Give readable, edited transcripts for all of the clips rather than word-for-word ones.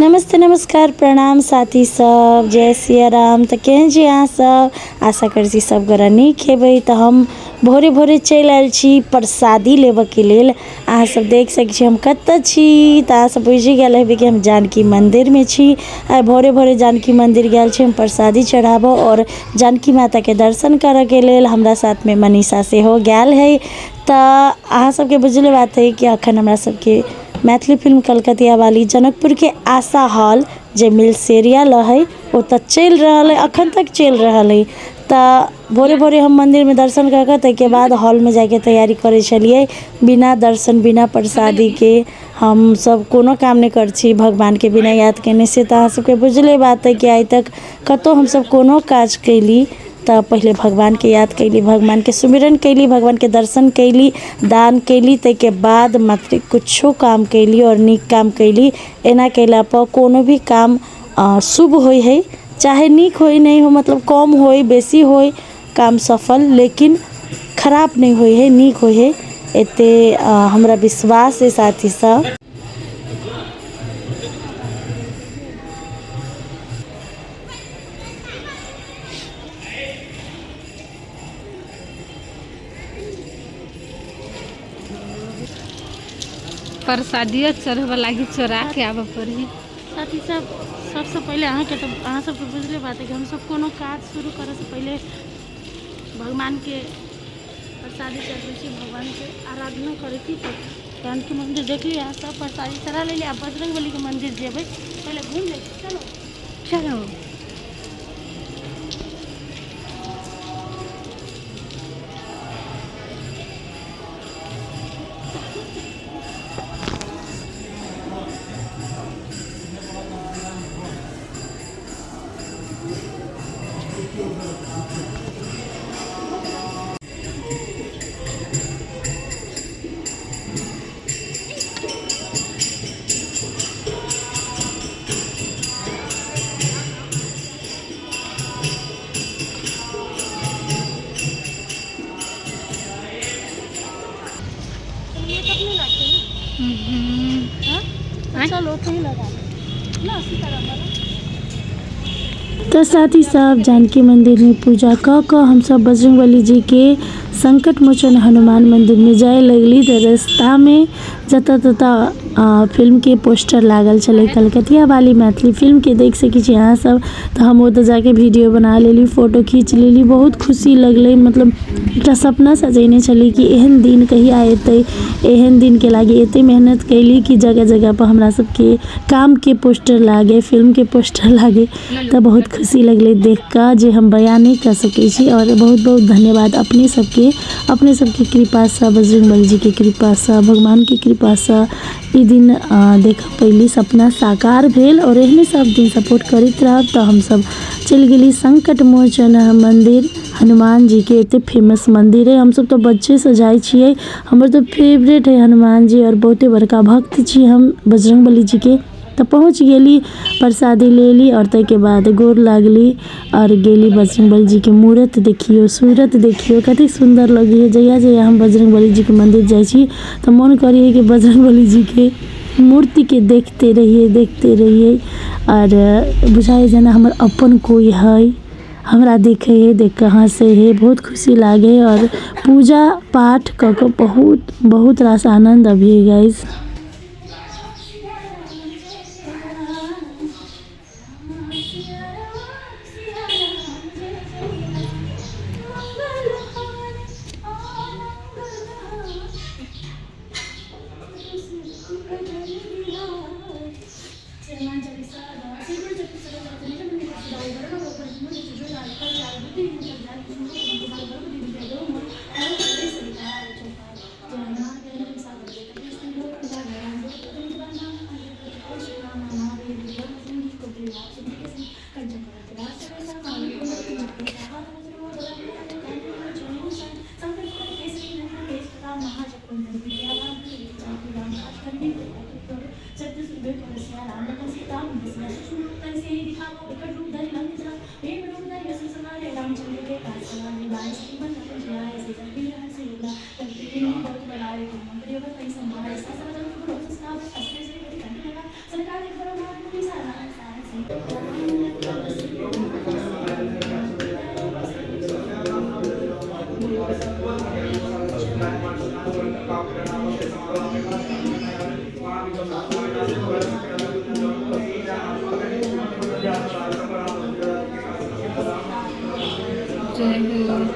नमस्ते नमस्कार प्रणाम साथी सब, जय सिया राम। तऽ केहन छी अहाँ सब? आशा करै छी सब गोरा नीक हेबै। तऽ हम भोरे भोरे चलि आयल छी प्रसादी लेबऽके लेल। अहाँ सब देख सकै छी हम कतऽ छी, तऽ अहाँ सब बुझि गेल हेबै कि हम जानकी मन्दिरमे छी। आइ भोरे भोरे जानकी मन्दिर गेल छी हम प्रसादी चढ़ाबऽ आओर जानकी माताके दर्शन करऽके लेल। हमरा साथमे मनीषा सेहो गेल है। तऽ अहाँ सबके बुझले बात है कि अखन हमरा सबके मैथिली फिल्म कलकतिया वाली जनकपुरके आशा हॉल जे मिलसेरिया लऽ है ओतऽ चलि रहल है, अखन तक चलि रहल है। तऽ भोरे भोरे हम मन्दिरमे दर्शन कऽ कऽ ताहिके बाद हॉलमे जाइके तैयारी करै छलियै। बिना दर्शन बिना प्रसादीके हमसब कोनो काम नहि करै छी भगवानके बिना याद केने। से तऽ अहाँ सबके बुझले बात है कि आइ तक कतहु हमसब कोनो काज कयली तऽ पहिले भगवानके याद कयली, भगवानके सुमिरन कयली, भगवानके दर्शन कयली, दान कयली, ताहिके बाद मात्र कुछो काम कयली आओर नीक काम कयली। एना कयलापर कोनो भी काम शुभ होइ हइ, चाहे नीक होइ नहि होइ, मतलब कम होइ बेसी होइ काम सफल, लेकिन खराब नहि होइ हइ, नीक होइ हइ। एते हमरा विश्वास हइ साथी सब। प्रसादियो चढ़बऽ लागी चोरा के आबऽ पड़ी। साथी सब, सबसँ पहिले अहाँके तऽ अहाँ सबके बुझले बात है कि हमसब कोनो काज शुरू करऽसँ पहिले भगवानके प्रसादी चढ़बै छी, भगवानके आराधना करै छी। तऽ जानकी मन्दिर देखली अहाँ सब, प्रसादी चढ़ा लेली। आब बजरंगबलीके मन्दिर जेबै, पहिले घुमि लै छी। चलो चलो। मेकअप नहीं लगते ना? हाँ? चलो कहीं लगा लो ना सीताराम वाला। तऽ साथी सब, जानकी मन्दिरमे पूजा कऽ कऽ हमसब बजरंगबली जीके संकट मोचन हनुमान मन्दिरमे जाय लगली। तऽ रस्तामे जतऽ ततऽ फिल्मके पोस्टर लागल छलै कलकतिया वाली मैथिली फिल्मके, देख सकै छी अहाँ सब। तऽ हम ओतऽ जाके वीडियो बना लेली, फोटो खींच लेली, बहुत खुशी लगलै। मतलब एकटा सपना सजेने छली कि एहन दिन कहिया एतै, एहन दिनके लागि एते मेहनत कैली कि जगह जगह पर हमरा सबके कामके पोस्टर लागे, फिल्मके पोस्टर लागे। तऽ बहुत खुशी लगलै देख कऽ जे हम बयान नहि कऽ सकै छी। आओर बहुत बहुत धन्यवाद अपने सबके, अपने सबके कृपासँ, बजरंगबली जीके कृपासँ, भगवानके कृपासँ ई दिन देखऽ पयली, सपना साकार भेल। आओर एहने सब दिन सपोर्ट करैत रहब। तऽ हमसब चलि गेली संकट मोचन मन्दिर, हनुमान जीके एते फेमस मन्दिर है। हमसब तऽ बच्चेसँ जाइ छियै, हमर तऽ फेवरेट है हनुमान जी आओर बहुते बड़का भक्त छी हम बजरंगबली जीके। तऽ पहुँच गेली, प्रसादी लेली आओर ताहिके बाद गोर लागली आओर गेली बजरंगबली जीके मूरत देखियौ, सूरत देखियौ कतेक सुन्दर लगैए। जहिया जहिया हम बजरंगबली जीके मन्दिर जाइ छी तऽ मोन करैए कि बजरंगबली जीके मूर्तिके देखते रहियै देखते रहियै। आओर बुझाइए जेना हमर अपन कोइ हइ, हमरा देखै हइ, देख कऽ हँसै हइ, बहुत खुशी लागै हइ। आओर पूजा पाठ कऽ कऽ बहुत बहुत रास आनन्द अबैए गाइस। जय हो।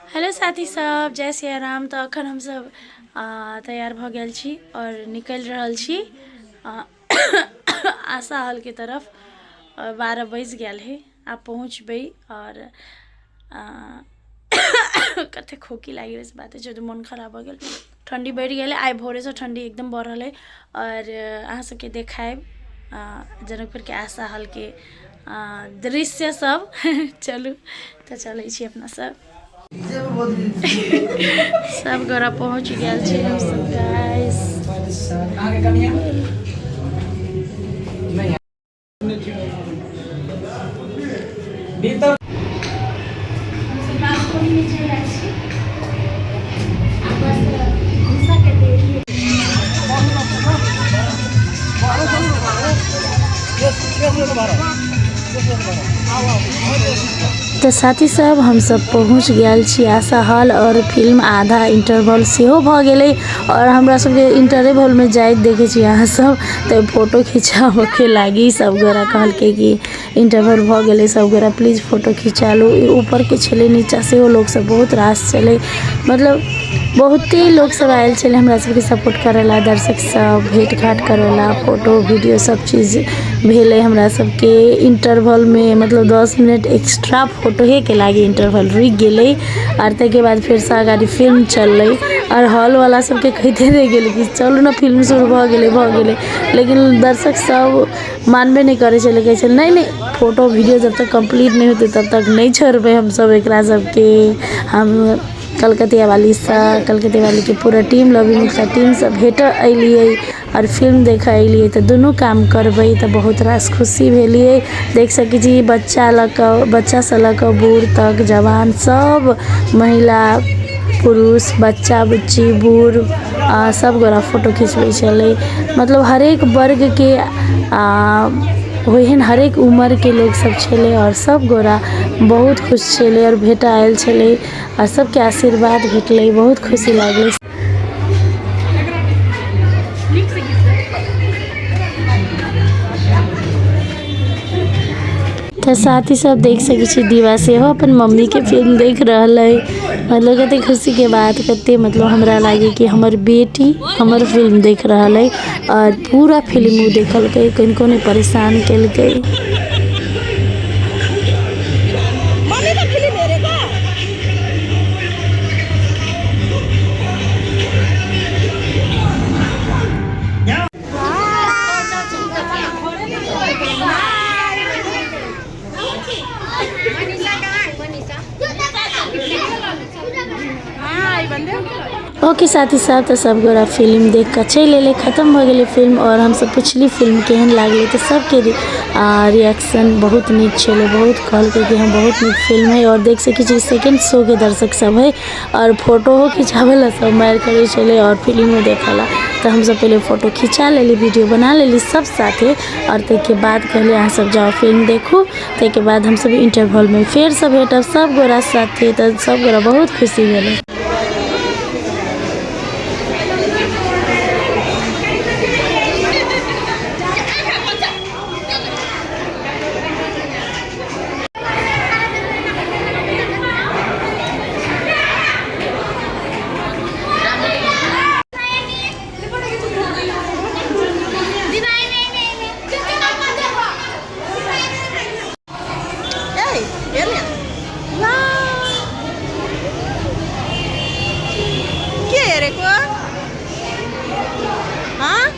हेलो साथी सब, जय सिया राम। तऽ अखन हमसब तैयार भऽ गेल छी आओर निकलि रहल छी आशा हॉलके तरफ। आओर 12 बजि गेल है, आब पहुँचबै। आओर कते खोकी लागि गेलै से बाते छोड़ू, मोन खराब भऽ गेल। ठण्डी बढ़ि गेलै, आइ भोरेसँ ठण्डी एकदम बढ़ल है। आओर अहाँ सबके देखायब जनकपुरके आशा हॉलके दृश्य सब। चलू तऽ चलै छी अपना सब। सब गोरा पहुँच गेल छी हमसब गाइस। बालकोनी में चलि आयल छी आ बस घुसऽके देरी है। तऽ साथी सब, हमसब पहुँच गेल छी आशा हॉल आओर फिल्म आधा इंटरवल सेहो भऽ गेलै। आओर हमरा सबके इंटरवलमे जाइत देखै छी अहाँ सब तऽ फोटो खिचाबऽके लागी सब गोरा कहलकै कि इंटरवल भऽ गेलै, सब गोरा प्लीज फोटो खिचा लू। ई ऊपरके छलै, नीचा सेहो लोक सब बहुत रास छलै, मतलब बहुते लोक सब आयल छलै हमरा सबके सपोर्ट करऽ ला। दर्शक सब भेट घाट करऽ ला, फोटो वीडियो सब चीज भेलै हमरा सबके इंटरवलमे। मतलब 10 मिनट एक्स्ट्रा फोटोहेके लागी इंटरवल रुकि गेलै आओर ताहिके बाद फेरसँ अगाडि फिल्म चललै। आओर हॉलवला सबके कहिते रहि गेलै कि चलू ने, फिल्म शुरू भऽ गेलै, भऽ गेलै। लेकिन दर्शक सब मानबे नहि करै छलै, कहै छलै नहि नहि, फोटो वीडियो जब तक कम्प्लीट नहि होतै तब तक नहि छोड़बै हमसब एकरा सबके। हम कलकतिया वालीसँ, कलकतिया वालीके पूरा टीम, लव you Mithila टीमसँ भेटऽ अयलियै आओर फिल्म देखऽ अयलियै, तऽ दुनू काम करबै। तऽ बहुत रास खुशी भेलियै। देख सकै छी, बच्चा लऽ कऽ, बच्चासँ लऽ कऽ बूढ़ तक, जवान सब, महिला, पुरुष, बच्चा बुच्ची, बूढ़ सब गोरा फोटो खिचबै छलै। मतलब हरेक वर्गके ओहन हरेक उमरके लोक सब छलै आओर सब गोरा बहुत खुश छलै आओर भेटऽ आयल छलै आओर सबके आशीर्वाद भेटलै। बहुत खुशी लागलै। तऽ साथी सब, देख सकै छी दीवा सेहो अपन मम्मीके फिल्म देख रहल अइ। मतलब कते खुशीके बात, कते मतलब हमरा लागै कि हमर बेटी हमर फिल्म देख रहल अइ। आओर पूरा फिल्म ओ देखलकै, कनिको नहि परेशान केलकै। ओके साथी सब, तऽ सब गोरा फिल्म देख कऽ चलि एलै, खतम भऽ गेलै फिल्म। आओर हमसब पुछली फिल्म केहन लागलै, तऽ सबके रिएक्शन बहुत नीक छलै। बहुत कहलकै कि हँ, बहुत नीक फिल्म है। आओर देख सकै छी सेकंड शो के दर्शक सब है आओर फोटोहो खिचाबै लए सब मारि करै छलै आओर फिल्मो देखऽ लए। तऽ हमसब पहिले फोटो खिचा लेली, वीडियो बना लेली सब साथे आओर ताहिके बाद कहलियै अहाँ सब जाउ, फिल्म देखू। ताहिके बाद हमसब इंटरवलमे फेरसँ भेटब सब गोरा साथे, तऽ सब गोरा बहुत खुशी भेलै। के हेरेको? हँ?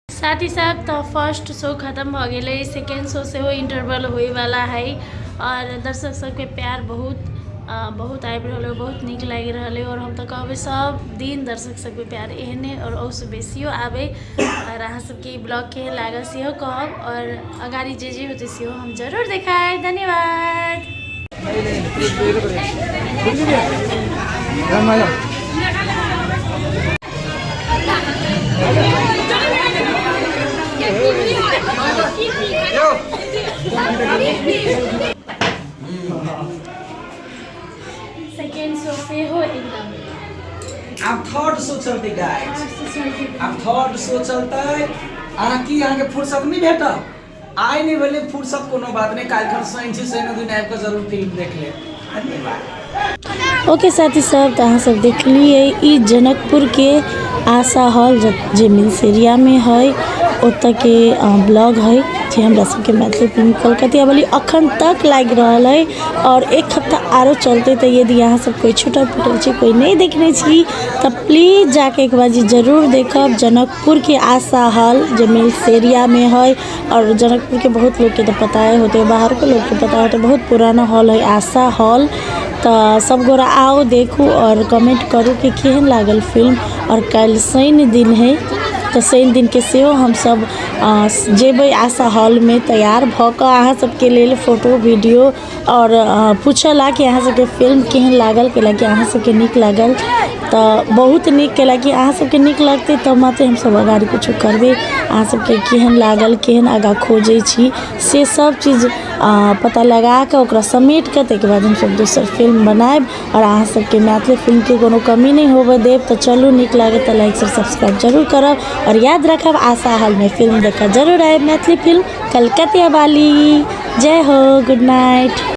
साथी साहब, तऽ फर्स्ट शो खतम भऽ गेलै, सेकेंड शो सेहो इंटरवल होइवला है। आओर दर्शक सबके प्यार बहुत बहुत आबि रहल अइ, बहुत नीक लागि रहल अइ। आओर हम तऽ कहबै सब दिन दर्शक सबके प्यार एहने आओर ओहिसँ बेसियो आबै। आओर अहाँ सबके ई ब्लॉग केहन लागल सेहो कहब, आओर अगाड़ी जे जे होतै सेहो हम जरूर देखायब। धन्यवाद। सेकेंड शो सेहो एकदम। आब थर्ड शो चलतै गाइस, आब थर्ड शो चलतै। अहाँ की अहाँके फुर्सत नहि भेटल? आइ नहि भेलै फुर्सत, कोनो बात नहि, काल्हि खन शनि छै, शनि दिन आबि कऽ जरूर फिल्म देख लेब। धन्यवाद। ओके साथी सब, तऽ अहाँ सब देखलियै ई जनकपुरके आशा हॉल जे मिनसेरियामे है, ओतऽके ब्लॉग है जे हमरा सबके मैथिली फिल्म कलकतिया वाली अखन तक लागि रहल है और एक हफ्ता आरो चलते। तऽ यदि अहाँ सब कोइ छूटल फूटल छी, कोइ नहि देखने छी, तऽ प्लीज जाके एक बार जरूर देखब जनकपुरके आशा हॉल जे मिलसेरियामे है। और जनकपुरके बहुत लोकके तऽ पताए होतै, बाहरके लोकके पता होतै, बहुत पुराना हॉल है आशा हॉल। तऽ सब गोरा आउ, देखू और कमेंट करू कि केहन लागल फिल्म। और काल्हि शनि दिन है, तऽ शनि दिनके सेहो हमसब जेबै आशा हॉलमे तैयार भऽ कऽ अहाँ सबके लेल फोटो वीडियो आओर पूछऽ ला कि अहाँ सबके फिल्म केहन लागल। कैलाकि अहाँ सबके नीक लागल तऽ बहुत नीक, कैलाकि अहाँ सबके नीक लगतै तब मात्रे हमसब अगाड़ी किछो करबै। अहाँ सबके केहन लागल, केहन आगाँ खोजै छी, से सब चीज पता लगाकऽ ओकरा समेटिकऽ ताहिके बाद हमसब दोसर फिल्म बनायब आओर अहाँ सबके मैथिली फिल्मके कोनो कमी नहि होबऽ देब। तऽ चलू, नीक लागत तऽ लाइक शेयर सब्सक्राइब जरूर करब आओर याद रखब, आशा हॉलमे फिल्म देखऽ जरूर आयब, मैथिली फिल्म कलकतिया वाली। जय हो, गुड नाइट।